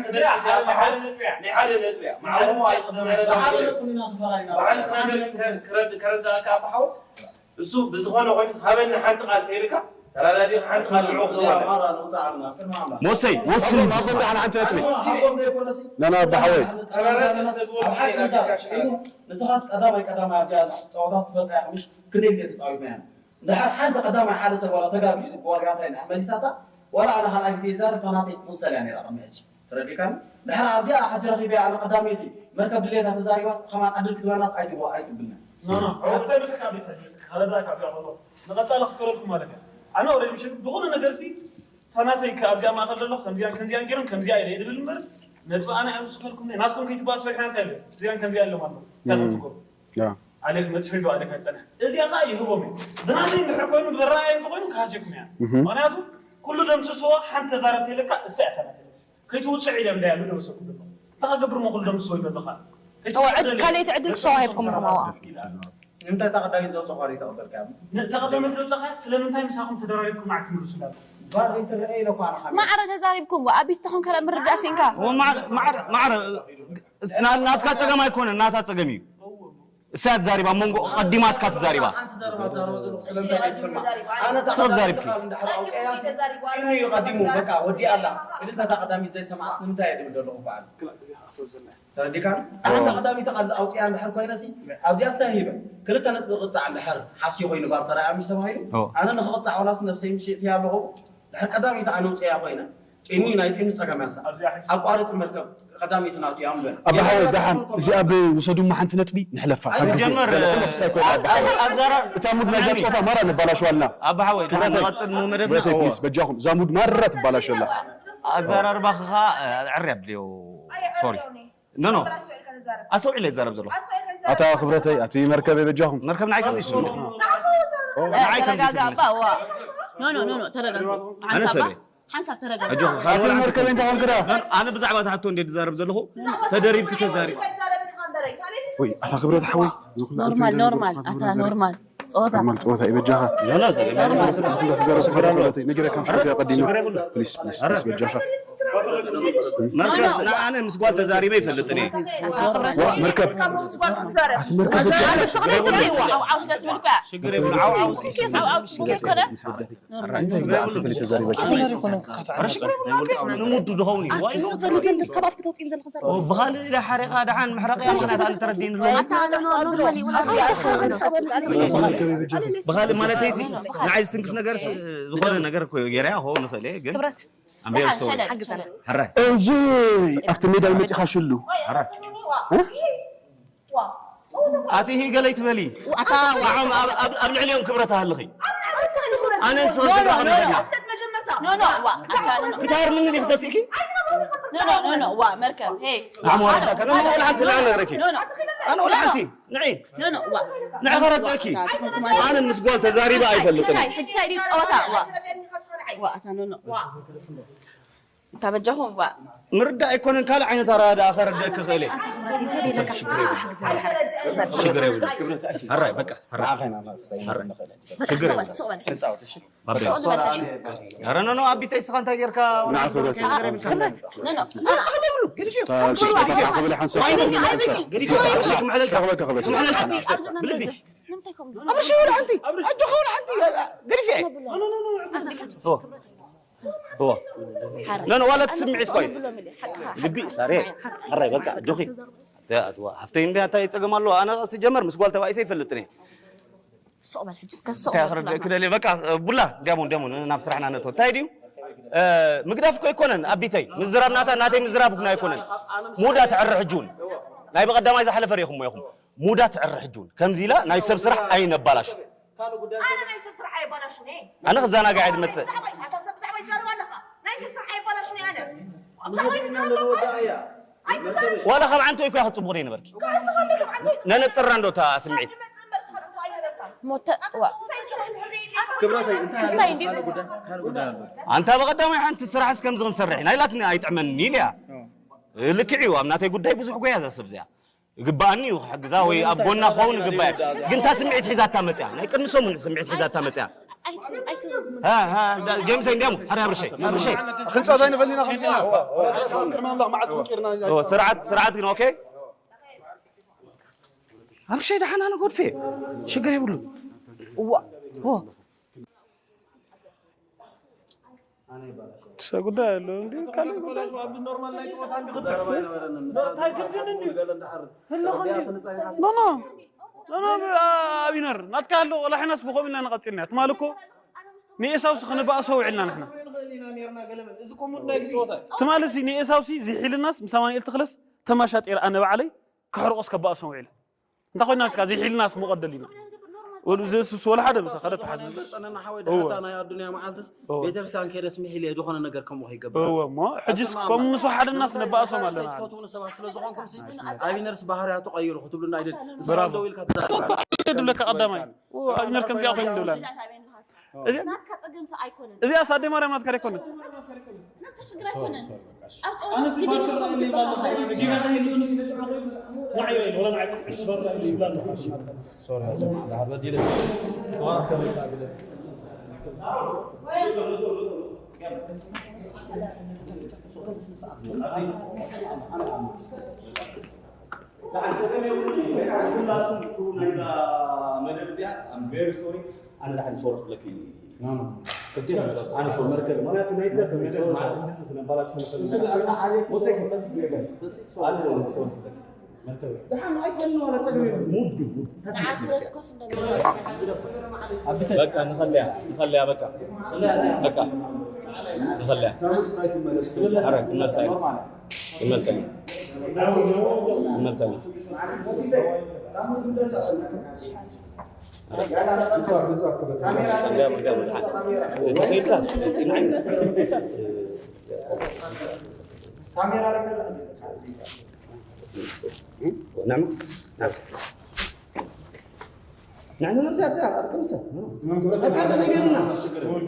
እዚኣ ሓደ ነጥቢ እያ። ናይ ሓደ ነጥቢ እያ። ማዕረ እሞ ኣይቅደም። ብሓደ ነጥቢ ኢና ንፈራሪና። ብሓንቲ ነገር ከ-፣ ክረድ-፣ ከረዳእካ ኣባ ሓወይ፣ እሱ ብዝኾነ ኮይኑ ሃበኒ ሓንቲ ቃል ከይልካ፣ ተራዳዲኻ ሓንቲ ቃል ንዕኡ ክዛረብ። ሞሰይ፣ ወስን፣ ኣቦ ደሓን ሓንቲ ነጥቢ። ናና ኣባ ሓወይ። ተራዳዲ ስለ ዝበሉ ኣብ ሓቂ ሓይና መዛር ቢስካ ሽቃ። ንስኻስ ቀዳማይ ቀዳማይ ኣብዚኣ ጸወታ ዝትፈልጣ ኢኻ፣ ምሽ ክንደይ ግዜ ተጻዊትና ኢና። እንድሕር ሓንቲ ቀዳማይ ሓደ ሰብ ዋላ ተጋግዩ ዝብዋል ጋንታ ኢና መሊሳታ፣ ዋላ ኣነ ካልኣይ ግዜ ይዛረብ፣ እታ ናተይ ትቕሰል እያ ነይራ ቅድሚ ሕጂ። ተረዲእካኒ? ድሕሪ ኣብዚኣ ሕጂ ረኺበያ ኣነ ቀዳመይቲ መርከብ ድሌታ ተዛሪባስ ከማን ዕድል ክትበናስ ኣይትግባ-፣ ኣይትብልኒ። ኖ፣ ኖ፣ እንታይ ምስካ ቤት ምስካ ከረዳእካ ኣብዚኣ ከሎ ንቐጻሊ ክትከለልኩም ማለት እያ። ኣነ ኦልሬዲ ምሽ ብኹሉ ነገር ሲ እታ ናተይ ከ ኣብዚኣ ማእከል ዘሎ ከምዚኣን ከምዚኣን ገይሮም ከምዚኣ ኢለ ይድብል እምበር ነጥቢ ኣነ እያ ምስከልኩም ናይ ናትኩም ከይትበኣስ ፈሪሕና እንታይ ኢለ እዚኣን ከምዚኣ ኣለማ ኣሎ። እንታይ እም። ከምትገብሩ? ያ። ኣሌክ መጽሒ ዶ ኣሌክ ኣይጸንሕ። እዚኣ ከኣ ይህቦም እዩ። ብናተይ እንድሕር ኮይኑ ብረኣየ እንተኾይኑ ክሃስየኩም እያ። እህ። ምኽንያቱ ኩሉ ደምስስዎ ሓንቲ ተዛረብ ተይለካ እሳ እያ ተናተለስ። ከይትውጽዕ ኢለ እንዳ ያሉ ደምሰኩም ደሎ። እንታይ ክገብር ሞ ኩሉ ደምስስዎ ይደለኻ? እወ፣ ዕድ-፣ ካልኣይቲ ዕድል ስዋ ሂብኩም ኢኹም፣ ኣዋ። ንምንታይ እታ ቀዳሚት ዘውጸኻ ዘይተቐበልካያ? እታ ቀዳሚት ዘውጸኻ ስለምንታይ ምሳኹም ተደራሪብኩም ኣትምልሱላ? ባር ዘይትረአ ኢለ እኮ ኣነ ሓቢረ። ማዕረ ተዛሪብኩም፣ ወ-፣ ኣቢት ተኾን ከረ ምርዳእ ሲንካ። እወ፣ ማዕረ፣ ማዕረ፣ ማዕረ፣ ና-፣ ናትካ ጸገም ኣይኮነን፣ ናታ ጸገም እዩ። እሳ እያ ትዛሪባ፣ ኣብ መንጎ ቀዲማትካ ትዛሪባ። ሓንቲ ዘረባ ዛረባ ዘለኹ ስለምንታይ ዘይትስማዕ? ኣነ እታ ስቕ ቀዳሚት ዛሪብኪ። ቃል እንድሕር ኣውፅኣያ ሲ፣ ቂኑ እዩ ቀዲሙ፣ በቃ ወዲኣ ኣላ። ኢልስ ነታ ቀዳሚት ዘይሰማዕስ ንምንታይ እየ ድብል ዘለኹ በዓል? ተረዲእካኒ? ኣዎ። ኣታ ቀዳሚት ቃል ኣውፅኣያ እንድሕር ኮይነ ሲ፣ ኣብዚኣ ስታይ ሂበ። ክልተ ነጥቢ ክቕፃዕ እንድሕር ሓስዮ ኮይኑ ባር ተራእያ ምሽ ተባሂሉ፣ ኦ። ኣነ ንኽቕፃዕ ዋላስ ነብሰይ ምሽ እትያ ኣለኹ። ድሕር ቀዳሚት ኣነ ውፅኣያ ኮይነ፣ ጢኒ ናይ ጢኑ ጸገም ያንሳ። ኣብዚ ኣሕሊፍ ኣቋርጽ መርከብ ቀዳሚት ናቱ እያ እምበር። ኣባ ሓወይ፣ ደሓን፣ እዚኣ ብውሰዱማ ሓንቲ ነጥቢ ንሕለፋ። ኣይ፣ ካብ ግዜ ጀመር፣ ገለ ኩሉ ክስታይ ኮይና፣ ኣባ ሓወይ። ኣዛራ-፣ እታ ሙድ ናይዛ ስምዕኒ። ጸወታ ማራ ነባላሽዋልና። ኣባ ሓወይ፣ ክብረተይ፣ ንቐጽል ሙመደብና። ክብረተይ፣ ፕሊስ፣ በጃኹም፣ እዛ ሙድ ማራ ትባላሸላ። ኣዘራርባኻ ኸኣ፣ እ፣ ዕር የብልዮ። ኣየ፣ ሶሪ። ዕር የብልዮ። ኖ፣ ኖ። ኣስተውዒልካ ተዛረብ። ኣስተውዒለ ይዛረብ ዘለኹ። ኣስተውዒልካ ተዛረብ። ኣታ ክብረተይ፣ ኣቲ መርከበይ በጃኹም። መርከብ ንዓይ ከምዚ ይስምዑ። ንዓይ ከምዚ ተረጋጋ ይስምዑ። ኣባ፣ ዋ። ኖ፣ ኖ፣ ኖ፣ ኖ፣ ተረጋጋ። ኣነ ሓንሳብ ሰበይ። ሓንሳብ ተረጋጋ። ኣጆኹ፣ ኣቲ መርከበይ እንታይ ኮንክ ዳ? ኖ፣ ኣነ ብዛዕባ እቲ ሕቶ እንደ ዝዛረብ ዘለኹ፣ ተደሪብኪ ተዛሪ-። ወይ፣ ኣታ ክብረት ሓወይ፣ እዚ ኩሉ ኖርማል፣ ኣንተ ኖርማል፣ ክብረት ኣታ ዘርኢ። ኖርማል። ጸወታ። ኖርማል ጸወታ እዩ፣ በጃኻ። ኖርማል። እዚ ኩሉ ክዛረብ ከሎ ክብረተይ፣ ነጊረካ ምሽ ክያ ቀዲሙ። ፕሊስ፣ ፕሊስ፣ ፕሊስ፣ በጃኻ። መርከብ፣ ንኣነ ምስ ጓል ተዛሪበ ይፈልጥን እየ። ኣታ ክብረት። ዋ፣ መርከብ። ኣቲ መርከብ በጃኻ። ኣቲ ስቕለት ትብልዋ። ዓው፣ ዓው ስለ ትብል እኮ እያ። ሽግር የብሉ። ዓው፣ ዓው፣ ሲ፣ ሲ፣ ዓው፣ ዓው፣ ሲ፣ ሲ፣ ኮነ። ሽግር የብሉ። ንሙዱ ዝኸውን እዩ። ኣቲ ስቕ በሊ ዘንድ ካብ ኣፍ ከተውፅኢን ዘለኹ ዘረባ። ብኻልእ ኢለ ሓሪቓ ደሓን ምሕረቕ እያ ምኽንያት ኣልተረዲእን ኣሎ። ኣታ፣ ኖ፣ ኖ፣ ኖርማል እዩ። ብኻልእ ማለተይ ሲ፣ ንዓይ ዝትንክፍ ነገር ሲ፣ ዝኾነ ነገር እኮ ገይረያ ክኸውን ንኽእል እየ፣ ግን ክብረት። I'm very sorry። ሓግዘና። ሕራይ። እይ፣ ኣብቲ ሜዳ ይመፂኻ ሽሉ። ሕራይ። እ? ኣቲ ሂ ገለይ ትበሊ። ኣታ ንዖም ኣብ፣ ኣብ፣ ኣብ ልዕሊኦም ክብረት ኣሃልኺ። ኣነ ንስኺ ኖ፣ ኖ፣ ክብረት ኖ፣ ኖ። ኣሃልኺ። ኖ፣ ኖ፣ ዋ፣ ኣታ፣ ኖ፣ ኖ። ክታር ምን ኢኺ ተሲእኪ? ኖ፣ ኖ፣ ኖ፣ ኖ፣ ዋ፣ መርከብ። ሄይ። ኣነ ወላ ሓንቲ ንዓይ ነገረኪ። ኖ፣ ኖ። ኣነ ወላ ሓንቲ። ንዒ። ኖ፣ ኖ፣ ዋ። ንዒ ከረድአኪ። ኣነ ምስ ጓል ተዛሪበ ኣይፈልጥን። ሕጂ ታይ ድዩ ጸወታ? ዋ። ዋ፣ ኣታ፣ ኖ፣ ኖ። ዋ። እንታ በጃኹም ዋ። ምርዳእ ኣይኮነን፣ ካልእ ዓይነት ኣረዳድኣ ከረድአኪ ክእል እየ። ኣታ ክብረት፣ እንታይ ደለካ? ሽግር የብሉ። ሕራይ፣ በቃ፣ ሕራይ። ንዓኻ ኢና ንኽሰይ ንኽእል። ሽግር የብሉ። ሱቕ በል፣ ሱቕ በል። ሕጻወት፣ እሺ? ባቤ። ሱቕ በል፣ እሺ። ኧረ፣ ኖ፣ ኖ፣ ኣቢተይ፣ እስኻ እንታይ ጌርካ? ንዓ፣ ክብረት። ክብረት፣ ኖ፣ ኖ። ገዲፍ እዩ። ታ-፣ ሽግር የብሉ። ክብለ ሓንሳብ። ኣይብልኒ፣ ኣይብልኒ። ገዲፍ እዩ። ክብለካ፣ ክብለካ። ክብለካ። ኣብዚ ብልቢ። ንምንታይ ከምኡ? ኣብርሽ፣ ወላ ሓንቲ። ኣጆኻ፣ ወላ ሓንቲ። ገዲፍ እየ። ኖ፣ ኖ፣ ኖ፣ ኖ። ኦ። ኖ፣ ኖ፣ ዋላ እቲ ስምዒት እኮ እዩ። ልቢ፣ ሳሬ፣ ሕራይ፣ በቃ፣ ኣጆኺ። ተ-፣ ኣትዋ፣ ሃፍተይ እንደ ኣታ ይጸገም ኣሎ። ኣነ ሲጀመር ምስ ጓል ተባኢሰ ይፈልጥን እየ። ሱቕ በል ሕጂ፣ እስከ ሱቕ እንታይ በል። ክረድእ ክደልየ፣ በቃ፣ ቡላ፣ ደሞ፣ ደሞ፣ ናብ ስራሕና ነእትዎ። እንታይ ድዩ? እ፣ ምግዳፍ እኮ ኣይኮነን፣ ኣቢተይ። ምዝራብ ናታ፣ ናተይ ምዝራብ እኮ ኣይኮነን። ሙዳ ትዕሪ ሕጂ እውን። ናይ ብቐዳማይ ዝሓለፈ ርኢኹሞ ኢኹም። ሙዳ ትዕሪ ሕጂ እውን። ከምዚ ኢላ ናይ ሰብ ስራሕ ኣይነባላሹ። ካልእ ጉዳይ ኣነ ናይ ሰብ ስራሕ ኣየባላሹን እየ። ኣነ ክዘናጋዕ እየ ዝመጽእ። ብዛዕባይ፣ ኣታ ሰብ ብዛዕባይ ትዛረብ ኣለኻ። ናይ ሰብ ስራሕ ኣየባላሹን እየ ኣነ። ብዛዕባይ ትዛረብ ኣለኻ። ዋላ ካብ ዓንተይ እኮ ኢኻ ጽቡቕ ዘይነበርኪ። ነነጽራ እንዶ እታ ስምዒት። ሞተ-፣ ዋ። ክብረተይ፣ እንታይ ክስታይ እንዲ ካልእ ጉዳይ፣ ካልእ ጉዳይ ኣሎ። ኣንታ ብቐዳማይ ሓንቲ ስራሕ እስከምዚ ክንሰርሕ ኢና ኢላትኒ ኣይጥዕመንን ኢለያ። ልክዕ እዩ፣ ኣብ ናተይ ጉዳይ ብዙሕ ጎያ እዛ ሰብ እዚኣ። ይግባኣኒ እዩ ክሕግዛ ወይ ኣብ ጎና ክኸውን ይግባእ። ግን እታ ስምዒት ሒዛታ መጽያ። ናይ ቅድሚ ሰሙን ስምዒት ሒዛታ መጽያ። ሃ ሃ ጌምሰይ እንዲያሞ ሃረ ኣብርሸይ ኣብርሸይ ክንጻት ኣይንኽእል ኢና ከምዚና ቅድሚ ኣምላኽ መዓልቲ ፈቂርና ስርዓት ስርዓት ግን ኦኬ ኣብርሸይ ደሓና ንጎድፌ ሽግር የብሉ እዋ እሱ ጉዳይ አለው እንዲ ካልእ ጉዳይ ኖ ኖ ኖ ኖ ኣቢነር ናትካ ኣሎ ቆላሕናስ ብኸም ኢልና ንቐፅልና ትማል እኮ ንኤሳውስ ክንበኣሶ ውዒልና ንሕና ትማል ሲ ንኤሳውሲ ዝሒልናስ ምስ ኣማኒኤል ተኽለስ ተማሻጢር ኣነ ባዕለይ ክሕርቆስ ከባእሶም ውዒለ እንተ ኮይና እስካ ዘይሒልናስ መቐደል ኢና ወሉ ዘሱስ ወላ ሓደ ምሳ ከደ ተሓዝ ጠነና ሓወይ ድሕርታ ናይ ኣዱንያ መዓልትስ ቤተክርስትያን ከይደስ ምሒል እየ ዝኾነ ነገር ከምኡ ከይገብር እወ እሞ ሕጂስ ከም ምስ ሓደናስ ነባእሶም ኣለና ትፈትውኑ ሰባት ስለ ዝኾንኩም ሲ ኣቢነርስ ባህርያቱ ቀይሩ ክትብሉና ኣይደል ንስኻ ደው ኢልካ ትዛረብ ድብለካ ቀዳማይ ኣቢነር ከምዚኣ ኮይኑ ድብላና እዚኣ ናትካ ጸገምሲ ኣይኮነን። እዚኣ ሳዴ ማርያም ናትካ ኣይኮነት። ናትካ ሽግር ኣይኮነን። ኣብ ጸወታ ስግዲ ኢልኩም ትበሃሃሉ። ዳሓን ጸገም የብሉን ወይ ከዓ ንኩላትኩም ትኩሩ ናይዛ መደብ እዚኣ I'm very sorry ኣነ ዳሓን ሶሪ ክብለኪ ኣነ ሶሪ መርከብ ምክንያቱ ናይ ሰብ መደብ ማለት እንደዚ ክነባላሽ ንኽእል መርከብ ደሓን ኣይትበልኒ ዋላ ጸገም የብሉን ሙድ ግን ሙድ ንዓኹ ረት ኮፍ እንደገና በቃ ንኸለያ ንኸለያ በቃ በቃ ንኸለያ ኧረ ክመልሳ እዩ ክመልሳ እዩ ክመልሳ እዩ ተኸይልካ ናዕም ናዕም ናብዛ ብዛ ኣርቅምሰ ጸብካ ከመይ ገይሩና